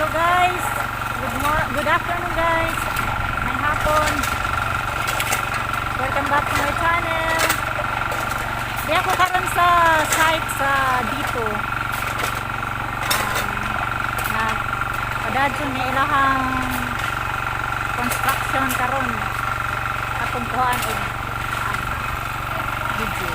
Hello guys. Good afternoon, guys. Maayong hapon. Welcome back to my channel. Di ako karon sa site sa dito. Na padadyon ni ilahang construction karon. Atong kuhaan og video.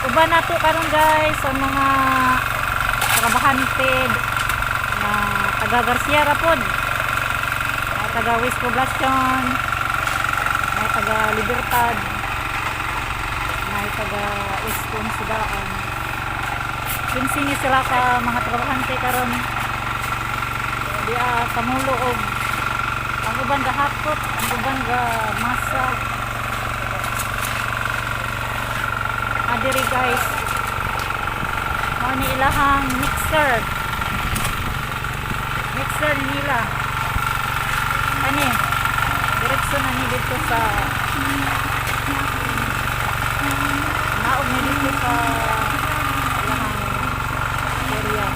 Uban nato karon, guys, sa mga trabahante na taga Garcia ra pod. May taga West Poblacion, may taga Libertad, may taga West Sidaan. 15 ni sila ka mga trabahante karon. Di pamulo og ang uban ga hakot, ang uban ga masa. Adiri guys. Mao ni ilahang mixer. Mixer nila. Ani? Diretso na ni dito sa naog ni dito sa ilahang area.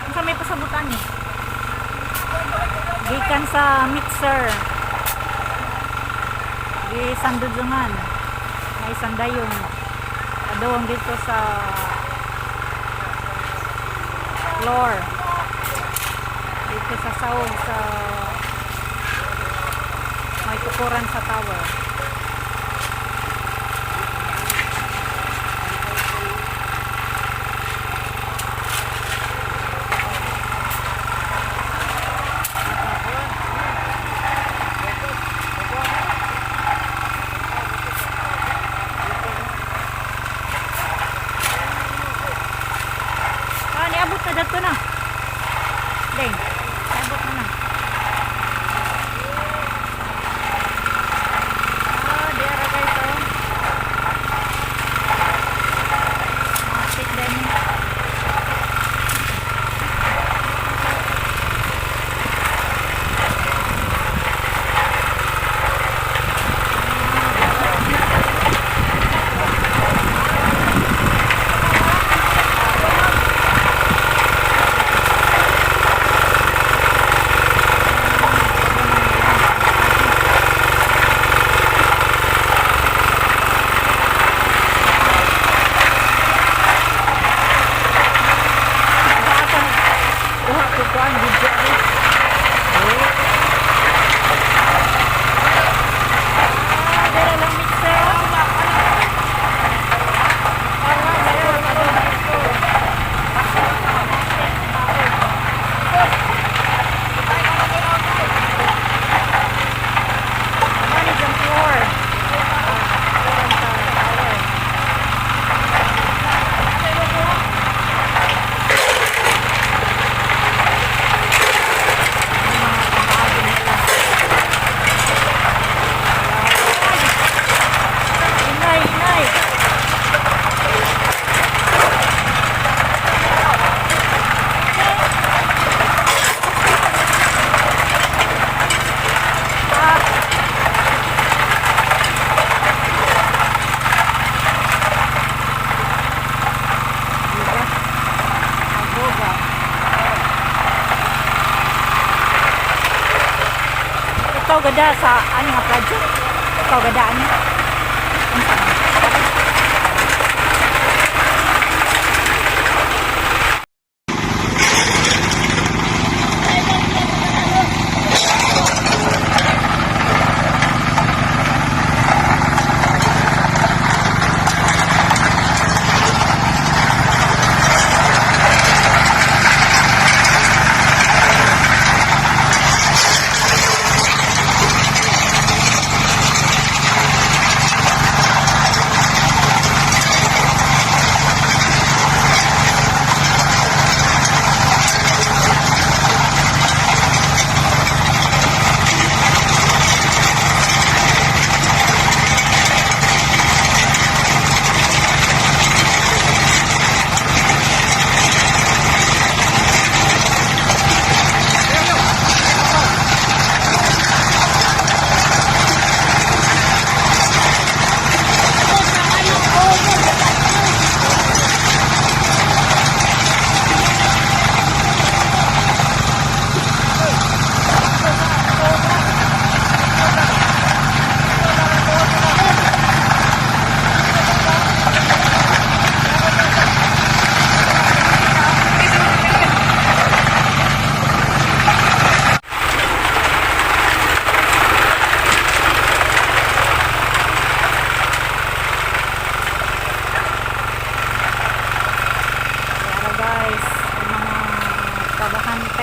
Unsa may pasabutan ni? Gikan sa mixer. Gisandudungan. May sandayon. Adawang dito sa floor. Dito sa sawog sa may tukuran sa tower. Ah, niabot na dito na. Deng, niabot na na. Ah, di ara guys, oh. Matik din. Kuha ko kuan video ani. Ah, dira lang mixer. Ah, dira lang adto dito. Mani ang floor. Floor sa tower. Ang mga pamaagi nila. Inay, inay. Ah. Diba? Agoga. Ikaw gada sa ano nga project? Ikaw gada ano? Unsa man?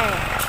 Norte.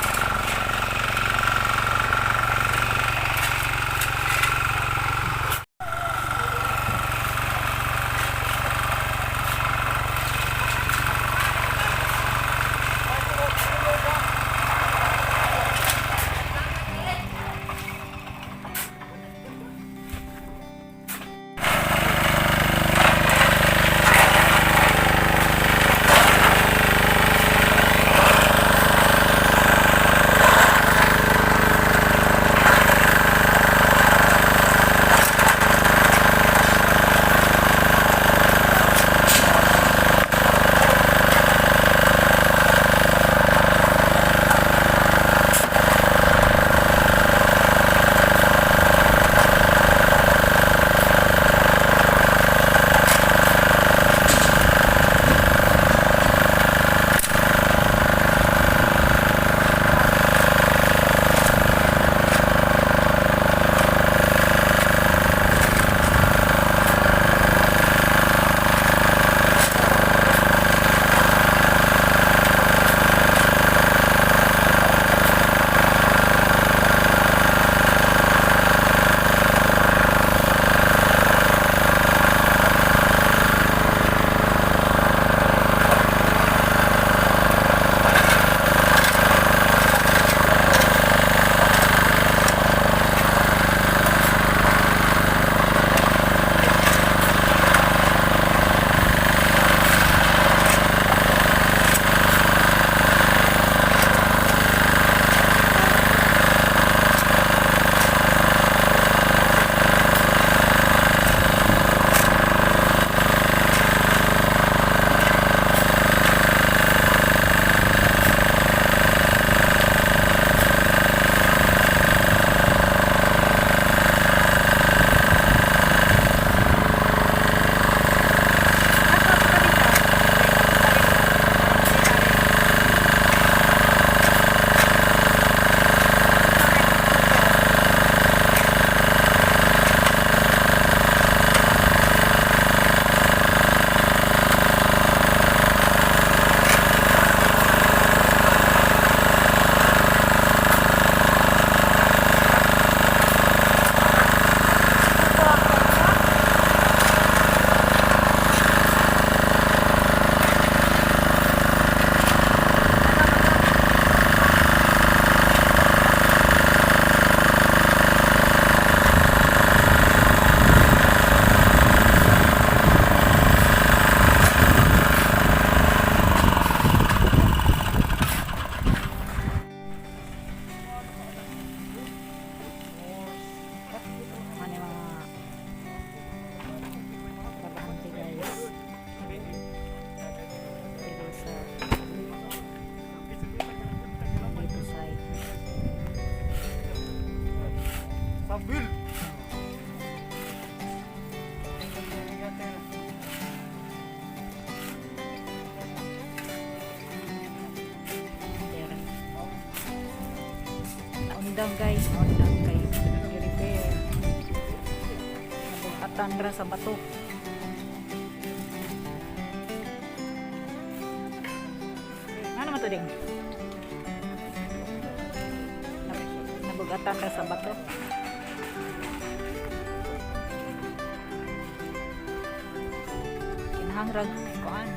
Ano yung mga trabahante, guys. Dito sa dito side. Sambil. There. Naundang, guys, naundang kay i-repair. Nabugatan ra sa bato. Ano naman to ding? Nabugatan ra sa bato. Kinahanglan kuan.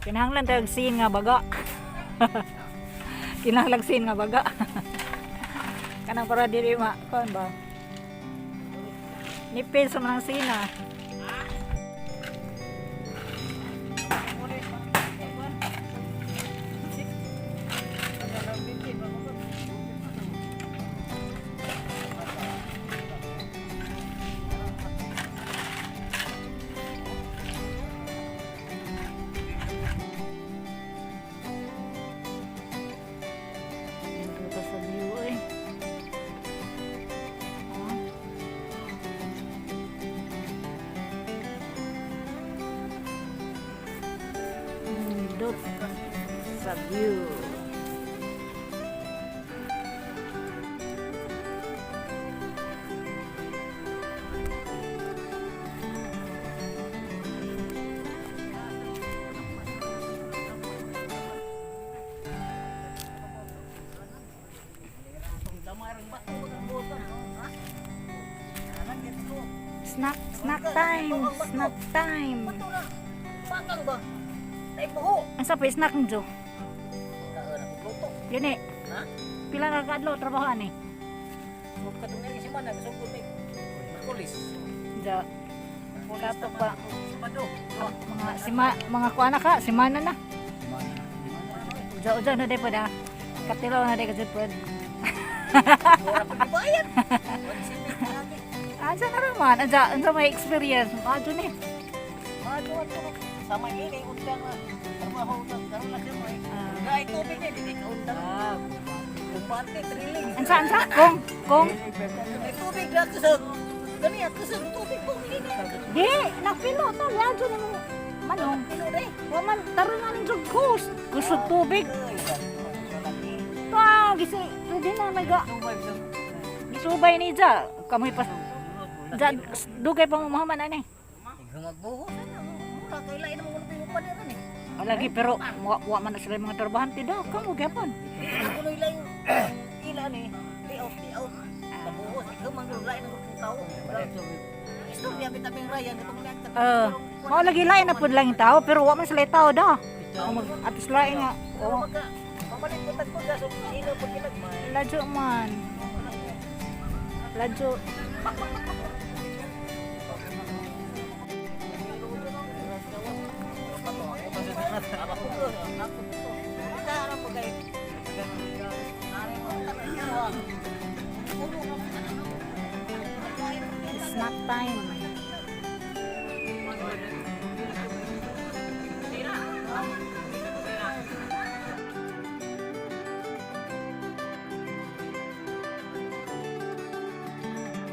Kinahanglan tayo sin nga baga. Kinahanglan sin nga baga. Kanang para dili ma kuan ba? Nipis sa mga sina. Dito sa view eh. Oh. Nindot sa view. Snack, snack time, snack time. Bato na. Pakang ba? Ay buho. Ang sa pa snack njo. Kaon ako luto. Gani. Ha? Pila na kaadlaw trabaho ani? Huwag ka itong nilagay si Mana, kasugod may Merkulis. Ja, Merkulis Kato naman pa. ako, Sabado. Dua. Mga sima, mga kuana ka, simana na. Uja uja na day pa. Katilaw na day ka jud pod. Mura pa gibayad. 170 lagi. Asa na raman? Asa, unsa may experience? Adyo ni. Mga ko. Sama ini kay undang na. Trabaho undang karon na siya mo eh. Ah. Ay tubig eh, di kay kaundang. Kumbate, thrilling. Unsa unsa? Kong May tubig na ako sa gani ako sa tubig po ini. Di, nagpilo to, ladyo ni mo. Manong, Pilo na eh. wa man taron nga ning jud kus. Kusog tubig. Ay, lagi. Pa, gisi, pwede na may ga. Gisubay ni ja. Kamoy pa. Ja, dugay pa mo mahuman ani. Magbuho sana. Mura kay lain naman kuno pinupan rin eh. Ah, lagi pero wa man na sila yung mga trabahante daw. Kamo gyapon. Ako no ilay ila ni layout layout. Pabuhos ikaw man gud lain ang tao. Istorya bitabing Ryan katong niya. Mao lagi lain na pud lang yung tao pero wa man sila yung tao daw. Mag atos lain nga. Pero Oh, magka pamalit ko tagpag so ila pag ginagmay. ladyo man. Ladyo. Snack time.